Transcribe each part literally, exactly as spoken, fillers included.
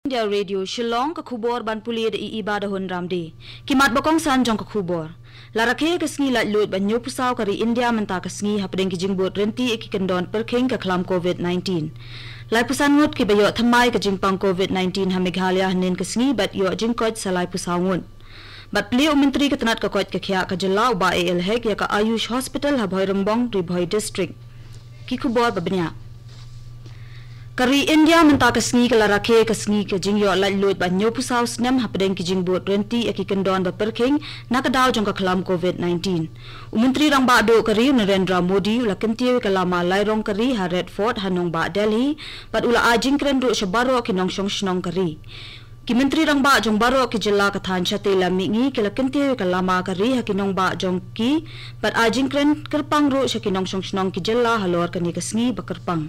India Radio Shillong, ka khubor ban pule da i Iba da Hun Ramde. Ki mat ba kongsan jong ka khubor. La rakhe ka sngi laitluid ba hynñiewphew saw ka ri India mynta ka sngi hapdeng ki jingbud rynti ïa ki kyndon pyrkhing ka khlam covid nineteen. Laiphew san ngut kiba ïoh thymmai ka jingpang covid nineteen ha Meghalaya hynnin ka sngi bad ïoh jingkoit sa laiphew saw ngut. Bad plie u Myntri ka tnat ka koit ka khiah ka jylla u Bah A L Hek ïa ka Ayush Hospital ha Bhoirymbong, Ri Bhoi District. Ki khubor ba bniah. Ka ri India mynta ka sngi ka la rakhe ka sngi ka jingïoh laitluid ba hynñiewphew saw snem hapdeng ki jingbud rynti ïa ki kyndon ba pyrkhing na ka daw jong ka khlam covid nineteen. U Myntri Rangbah Duh ka ri u Narendra Modi u la kyntiew ïa ka lama lairong ka ri ha Red Fort ha nongbah Delhi, bad u la ai jingkren ruh sha baroh ki nongshong shnong ka ri. Ki Myntri Rangbah jong baroh ki jylla ka thaiñ shatei lam mihngi ki la kyntiew ïa ka lama ka ri ha ki nongbah jong ki, bad ai jingkren kyrpang ruh sha ki nongshong shnong ki jylla halor kane ka sngi ba kyrpang.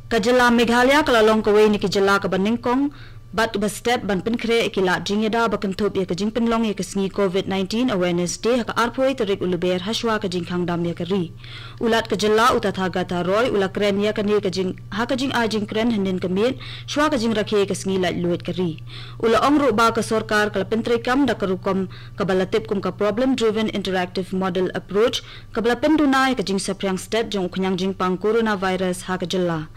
Ka jylla Meghalaya ka la long kawei na ki jylla kaba nyngkong bad ba stet ban pynkhreh ïa ki lad jingïada ba kynthup ïa ka jingpynlong ïa ka sngi covid nineteen Awareness Day ha ka arphew tarik u Lber hashwa ka jingkhang dam ïa ka ri. U Lat ka jylla u Tathagata Roy u la kren ïa kane ka jing, ha ka jingai jingkren hynnin ka miet shwa ka jingrakhe ka sngi laitluid ka ri. U la ong ruh ba ka sorkar ka la pyntreikam da ka rukom kaba la tip kum ka Problem Driven Interactive Model Approach kaba la pynduna ïa ka jingsaphriang stet jong u khñiang jingpang coronavirus ha ka jylla.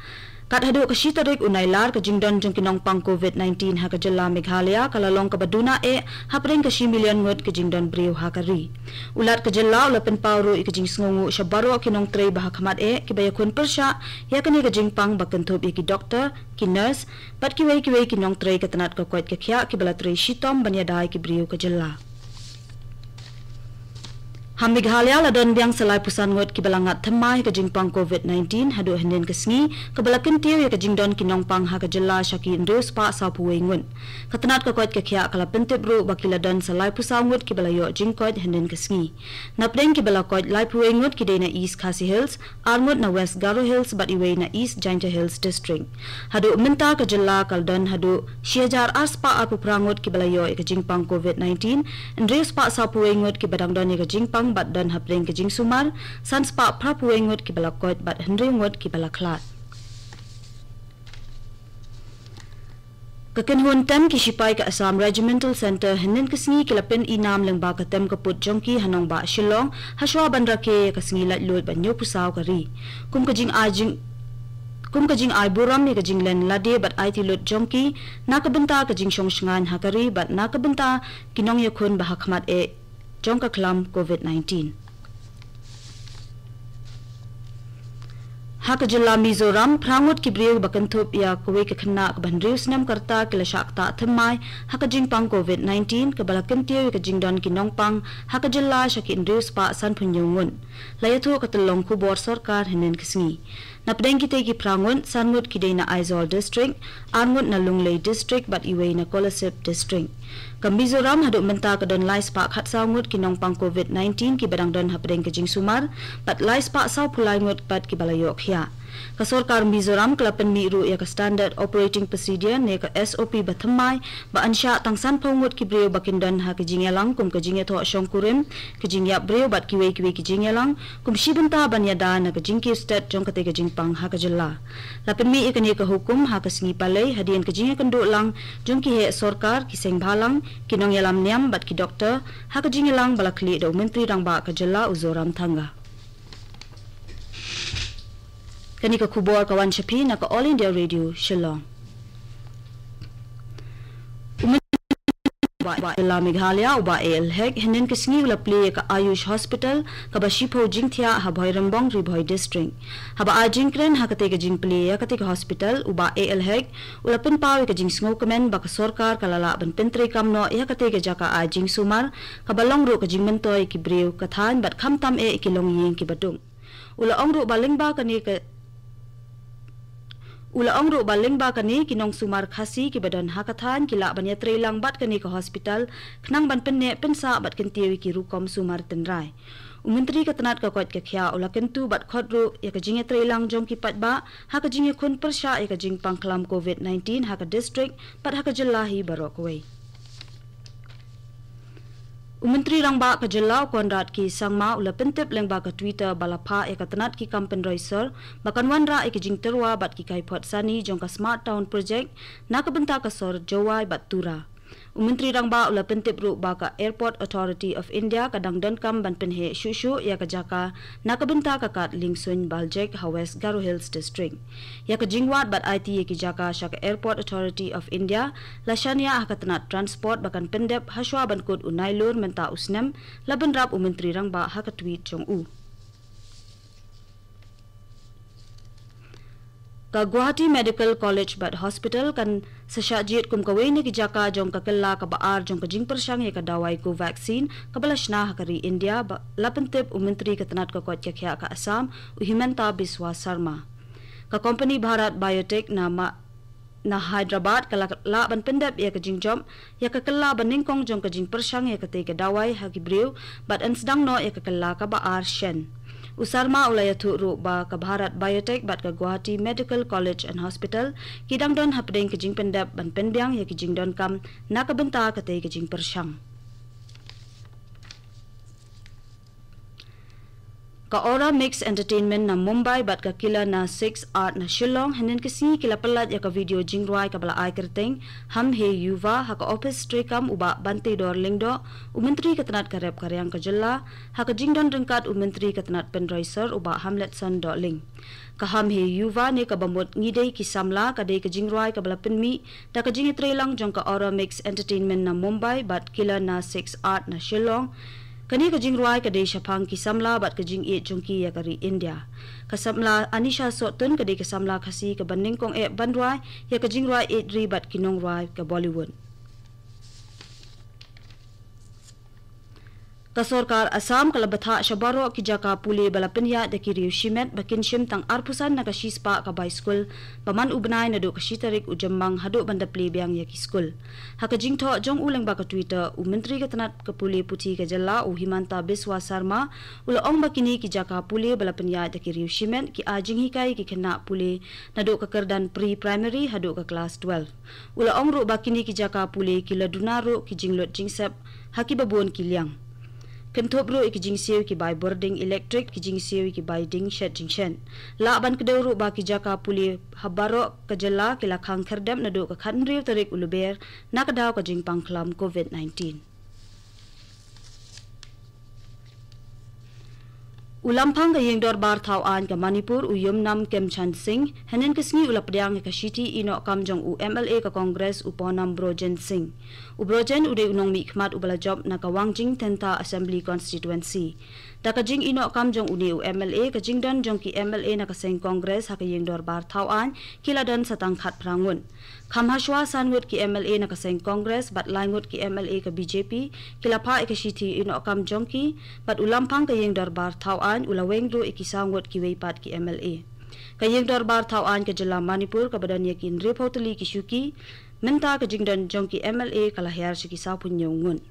Kat haduh ka shi tarik u Nailar ka jingdon jong ki nongpang covid nineteen ha ka jylla Meghalaya ka la long kaba duna eh hapdeng ka shi million ngut ka jingdon briew ha ka ri. U Lat ka jylla u la pynpaw ruh ïa ka jingsngewnguh sha baroh ki nongtrei ba ha khmat eh kiba ïakhun pyrshah ïa kane ka jingpang ba kynthup ïa ki doktor, ki nurse, bad kiwei kiwei ki nongtrei ka tnat ka koit ka khiah kiba la trei shitom ban ïada ïa ki briew ka jylla. Ha Meghalaya la don biang sa laiphew san ngut kiba la ngat thymmai ha ka jingpang covid nineteen haduh hynnin ka sngi, kaba la kyntiew ïa ka jingdon ki nongpang ha ka jylla sha ki hynriew spah sawphew wei ngut. Ka tnat ka koit ka khiah ka la pyntip ruh ba ki la don sa laiphew saw ngut kiba la ïoh jingkoit hynnin ka sngi. Napdeng kiba la koit laiphew wei ngut ki dei na East Khasi Hills, ar ngut na West Garo Hills bad iwei na East Jaintia Hills District. Haduh mynta ka jylla ka la don haduh shi hajar ar spah arphew phra ngut kiba la ïoh ïa ka jingpang covid nineteen, hynriew spah sawphew wei ngut kiba dang don ïa ka jingpang bad don hapdeng ka jingsumar, san spah phraphew wei ngut kiba la koit bad hynriew ngut kiba la khlad. Ka kynhun tem ki shipai ka Assam Regimental Centre hynnin ka sngi ki la pyn-i nam lyngba ka tem ka put jong ki ha nongbah Shillong, hashwa ban rakhe ïa ka sngi laitluid ba hynñiewphew saw ka ri. Kum ka jingai jing, kum ka jingai burom ïa ka jinglen lade bad aiti lut jong ki, na ka bynta ka jingshong shngaiñ ha ka ri bad na ka bynta ki nongïakhun ba ha khmat eh jong ka khlam covid nineteen. Ha ka jylla Mizoram, phra ngut ki briew ba kynthup ïa kawei ka khynnah kaba hynriew snem ka rta ki la shah ktah thymmai ha ka jingpang covid nineteen kaba la kyntiew ïa ka jingdon ki nongpang ha ka jylla sha ki hynriew spah sanphew hynñiew ngut. La ïathuh ka tyllong khubor sorkar hynnin ka sngi. Napdeng kitei ki phra ngut, san ngut ki dei na Aizawl District, ar ngut na Lunglei District bad iwei na Kolasib District. Ka Mizoram haduh mynta ka don lai spah khatsaw ngut ki nongpang covid nineteen kiba dang don hapdeng ka jingsumar, bad lai spah sawphew lai ngut pat kiba la ïoh khiah. Ka sorkar Mizoram ka la pynmih ruh ïa ka Standard Operating Procedure ne ka S O P ba thymmai, ba yn shah tang sanphew ngut ki briew ba kin don ha ka jingïalang kum ka jingïathoh shongkurim, ka jingïap briew bad kiwei kiwei ki jingïalang, kum shi bynta ban ïada na ka jingkiew stet jong katei ka jingpang ha ka jylla. La pynmih ïa kane ka hukum ha ka sngi Palei hadien ka jingïakynduh lang jong ki heh sorkar, ki seng bhalang, ki nongïalam niam bad ki doktor, ha ka jingïalang ba la khlieh da u Myntri Rangbah ka jylla u Zoramthanga. Kane ka khubor ka wan sha phi na ka All India Radio Shillong. U Myntri Rangbah jylla Meghalaya u Bah A L Hek hynnin ka sngi u la plie ïa ka Ayush Hospital kaba shiphew jingthiah ha Bhoirymbong, Ri Bhoi District. Haba ai jingkren ha katei ka jingplie ïa katei ka hospital, u Bah A L Hek u la pynpaw ïa ka jingsngewkmen ba ka sorkar ka la lah ban pyntreikam noh ïa katei ka jaka ai jingsumar kaba long ruh ka jingmyntoi ïa ki briew ka thaiñ bad khamtam eh ïa ki longïing kiba duk. U la ong ruh ba lyngba kane ka, u la ong ruh ba lyngba kane ki nongsumar Khasi kiba don ha ka thaiñ ki lah ban ïatreilang bad kane ka hospital khnang ban pynneh pynsah bad kyntiew ïa ki rukom sumar tynrai. U Myntri ka tnat ka koit ka khiah u la kyntu bad khot ruh ïa ka jingïatreilang jong ki paidbah ha ka jingïakhun pyrshah ïa ka jingpang khlam covid nineteen ha ka district bad ha ka jylla hi baroh kawei. U Myntri Rangbah ka jylla u Conrad K Sangma u la pyntip lyngba ka Twitter ba la phah ïa ka tnat ki kam pynroi sor ba kan wanrah ïa ki jingtyrwa bad ki kaiphod sani jong ka Smart Town Project na ka bynta ka sor Jowai bad Tura. U Myntri Rangbah u la pyntip ruh ba ka Airport Authority of India ka dang donkam ban pynheh shuh shuh ïa ka jaka na ka bynta ka kad liengsuiñ Baljek ha West Garo Hills District. Ïa ka jingwad bad aiti ïa ki jaka sha ka Airport Authority of India la shaniah ha ka tnat Transport ba kan pyndep hashwa ban kut u Nailur mynta u snem, la bynrap u Myntri Rangbah ha ka tweet jong u. Ka Guwahati Medical College bad Hospital kan sa shah jied kum kawei na ki jaka jong ka kylla kaba ar jong ka jingpyrshang ïa ka dawai Covaxin kaba la shna ha ka ri India, ba la pyntip u Myntri ka tnat ka koit ka khiah ka Assam, u Himanta Biswa Sarma. Ka kompani Bharat Biotech na ma-, na Hyderabad ka la, lah ban pyndep ïa ka jingjop ïa ka kylla ba nyngkong jong ka jingpyrshang ïa katei ka dawai ha ki briew bad yn sdang noh ïa ka kylla kaba ar shen. U Sarma u la ïathuh ruh ba ka Bharat Biotech bad ka Guwahati Medical College and Hospital ki dang don hapdeng ka jingpyndep ban pynbiang ïa ki jingdonkam na ka bynta katei ka jingpyrshang. Ka Aura Mix Entertainment na Mumbai bad ka Killer na Six Art na Shillong hynnin ka sngi ki la pyllait ïa ka video jingrwai kaba la ai kyrteng Hum Hi Yuva ha ka ophis treikam u Bah Bantedor Lyngdoh, u Myntri ka tnat ka rep ka riang ka jylla, ha ka jingdon ryngkat u Myntri ka tnat pynroi sor u Bah Hamletson Dohling. Ka Hum Hi Yuva ne kaba mut Ngi Dei ki Samla ka dei ka jingrwai kaba la pynmih da ka jingïatreilang jong ka Aura Mix Entertainment na Mumbai bad Killer na Six Art na Shillong. Kane ka jingrwai ka dei shaphang ki samla bad ka jingïeit jong ki ïa ka ri India. Ka samla Anisha Sohtun ka dei ka samla Khasi kaba nyngkong eh ban rwai ïa ka jingrwai ïeit ri bad ki nongrwai ka Bollywood. Ka sorkar Assam ka la bthah sha baroh ki jaka pule ba la pynïaid da ki riew shimet ba kin shim tang arphew san na ka shispah ka bai skul ba man u bnai naduh ka shi tarik u Jymmang haduh ban da plie biang ïa ki skul. Ha ka jingthoh jong u lyngba ka Twitter, u Myntri ka tnat ka pule puthi ka jylla u Himanta Biswa Sarma u la ong ba kine ki jaka pule ba la pynïaid da ki riew shimet ki ai jinghikai ki khynnah pule naduh ka kyrdan pre-primary haduh ka klas twelve. U la ong ruh ba kine ki jaka pule ki la duna ruh ki jinglut jingsep ha kiba bun ki liang. Kynthup ruh ïa ki jingsiew ki bai bording elektrik, ki jingsiew ki bai ding shet jingshet. Lah ban kdew ruh ba ki jaka pule ha baroh ka jylla ki la khang khyrdep naduh ka khathynriew tarik u Lber na ka daw ka jingpang khlam covid nineteen. U Lamphang ka Ïing Dorbar Thaw Aiñ ka Manipur u Yumnam Khemchand Singh hynnin ka sngi u la pdiang ïa ka shithi ïehnoh kam jong u MLA ka Congress u Poonam Brojen Singh. U Brojen u dei u nongmihkhmat uba la jop na ka Wangjing Tengtha Assembly Constituency. Da ka jingïehnoh kam jong une u MLA, ka jingdon jong ki MLA na ka seng Congress ha ka Ïing Dorbar Thaw Aiñ ki la don sa tang khatphra ngut. Kham hashwa san ngut ki MLA na ka seng Congress bad lai ngut ki MLA ka BJP ki la phah ïa ka shithi ïehnoh kam jong ki, bad u Lamphang ka Ïing Dorbar Thaw Aiñ u la weng ruh ïa ki saw ngut kiwei pat ki MLA. Ka Ïing Dorbar Thaw Aiñ ka jylla Manipur kaba don ïa ki hynriewphew tylli ki shuki, mynta ka jingdon jong ki MLA ka la hiar sha ki sawphew hynñiew ngut.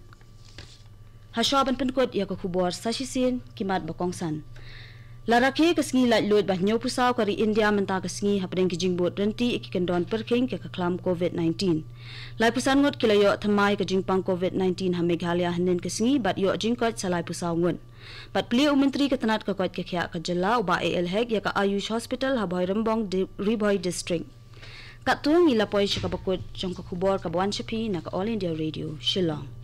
Hashwa ban pynkut ïa ka khubor sa shisien ki mat ba kongsan. La rakhe ka sngi laitluid ba hynñiewphew saw ka ri India mynta ka sngi hapdeng ki jingbud ryntih ïa ki kyndon pyrkhing ïa ka khlam covid nineteen. Laiphew san ngut ki la ïoh thymmai ka jingpang covid nineteen ha Meghalaya hynnin ka sngi bad ïoh jingkoit sa laiphew saw ngut. Bad plie u Myntri ka tnat ka koit ka khiah ka jylla u Bah A L Hek ïa ka Ayush Hospital ha Bhoirymbong, Ri Bhoi District. Katto ngi la poi sha kaba kut jong ka khubor kaba wan sha phi na ka All India Radio Shillong.